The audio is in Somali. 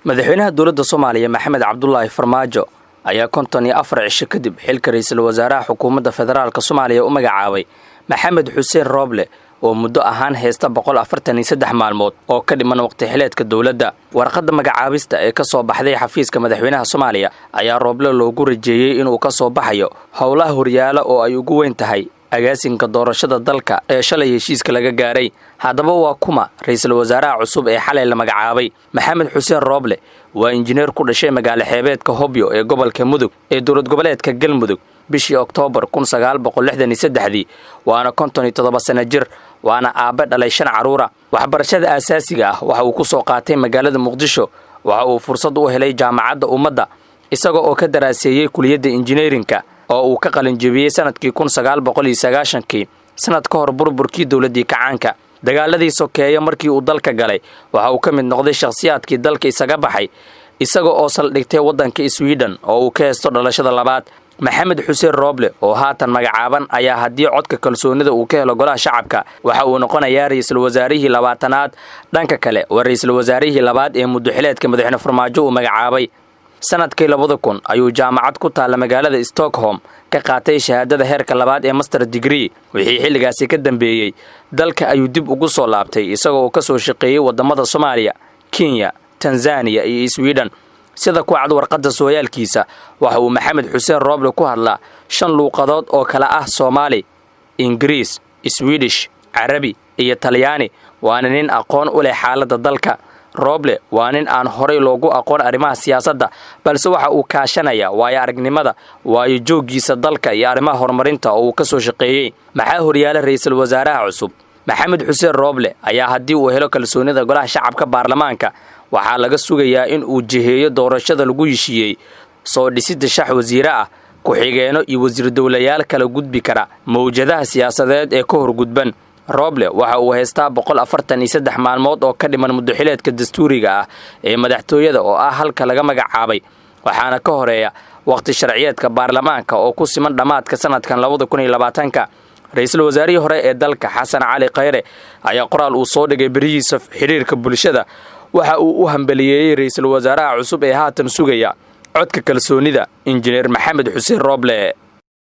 Madaxweynaha dowladda Soomaaliya Maxamed Cabdulaahi Farmaajo ayaa 54 cisho kadib xilka ra'iisul wasaaraha xukuumadda federaalka Soomaaliya u magacaabay Maxamed Xuseen Rooble, oo muddo ahaan haysta 143 maalmood oo ka dhiman waqti xileedka dowladda. Warqadda magacaabista ee ka soo baxday xafiiska madaxweynaha Soomaaliya ayaa Rooble loogu rajeeyey inuu ka soo baxayo howlaha horyaala oo ay ugu weyn tahay agaasinka doorashada dalka ee shalay heshiiska laga gaaray. Haddaba waa kuma ra'iisul wasaaraha cusub ee xalay la magacaabay? Maxamed Xuseen Rooble waa injineer ku dhashay magaalo xeebeedka Hobyo ee gobolka Mudug ee dowlad goboleedka Galmudug bishii Oktoobar 1963-dii, waana 57 sano jir, waana aabbe dhalay shan carruura. Waxbarashada aasaasiga ah waxa uu ku soo qaatay magaalada Muqdisho. Waxa uu fursad u helay Jaamacadda Ummadda, isaga oo ka daraaseeyey kuliyadda injineerinka oo uu ka qalinjebiyey sanadkii 1990-kii, sanad ka hor burburkii dowladdii kacaanka. Dagaaladii sokeeye markii uu dalka galay, waxa uu ka mid noqday shakhsiyaadkii dalka isaga baxay, isaga oo saldhigtay waddanka Swiden oo uu ka haysto dhalashada labaad. Maxamed Xuseen Rooble oo haatan magacaaban ayaa haddii codka kalsoonida uu ka helo golaha shacabka, waxa uu noqonayaa ra'iisul wasaarihii 20aad. Dhanka kale, waa ra'iisul wasaarihii labaad ee muddoxileedka madaxweyne Farmaajo uu magacaabay. Sanadkii 2000 ayuu jaamacad ku taalla magaalada Stockholm ka qaatay shahaadada heerka labaad ee master degree. Wixii xilligaasi ka dambeeyey dalka ayuu dib ugu soo laabtay, isagoo uu ka soo shaqeeyey waddamada Soomaaliya, Kenya, Tanzaniya iyo Sweden. Sida ku cad warqadda sooyaalkiisa, waxa uu Maxamed Xuseen Rooble ku hadlaa shan luuqadood oo kala ah Soomaali, Ingiriis, Swedish, Carabi iyo Talyaani, waana nin aqoon u leh xaaladda dalka. Rooble waa nin aan horay loogu aqoon arrimaha siyaasadda, balse waxa uu kaashanaya waayo aragnimada, waayo jooggiisa dalka iyo arrimaha horumarinta oo uu ka soo shaqeeyey. Maxaa horyaala ra'iisul wasaaraha cusub? Maxamed Xuseen Rooble ayaa haddii uu helo kalsoonida golaha shacabka baarlamaanka, waxaa laga sugayaa in uu jiheeyo doorashada lagu heshiiyey, soo dhisidda shax wasiire ah, ku-xigeeno iyo wasiir dowlayaal kala gudbi kara mawjadaha siyaasadeed ee ka horgudban. Rooble waxa uu haystaa 143 maalmood oo ka dhiman muddoxileedka dastuuriga ah ee madaxtooyada oo ah halka laga magacaabay, waxaana ka horeeya wakhti sharciyeedka baarlamaanka oo ku siman dhammaadka sanadkan 2020-ka. Ra'iisul wasaarihii hore ee dalka Xasan Cali Khayre ayaa qoraal uu soo dhigay berihiisa xidhiirka bulshada waxa uu u hambaliyeeyey ra'iisul wasaaraha cusub ee haatan sugaya codka kalsoonida, Injineer Maxamed Xuseen Rooble.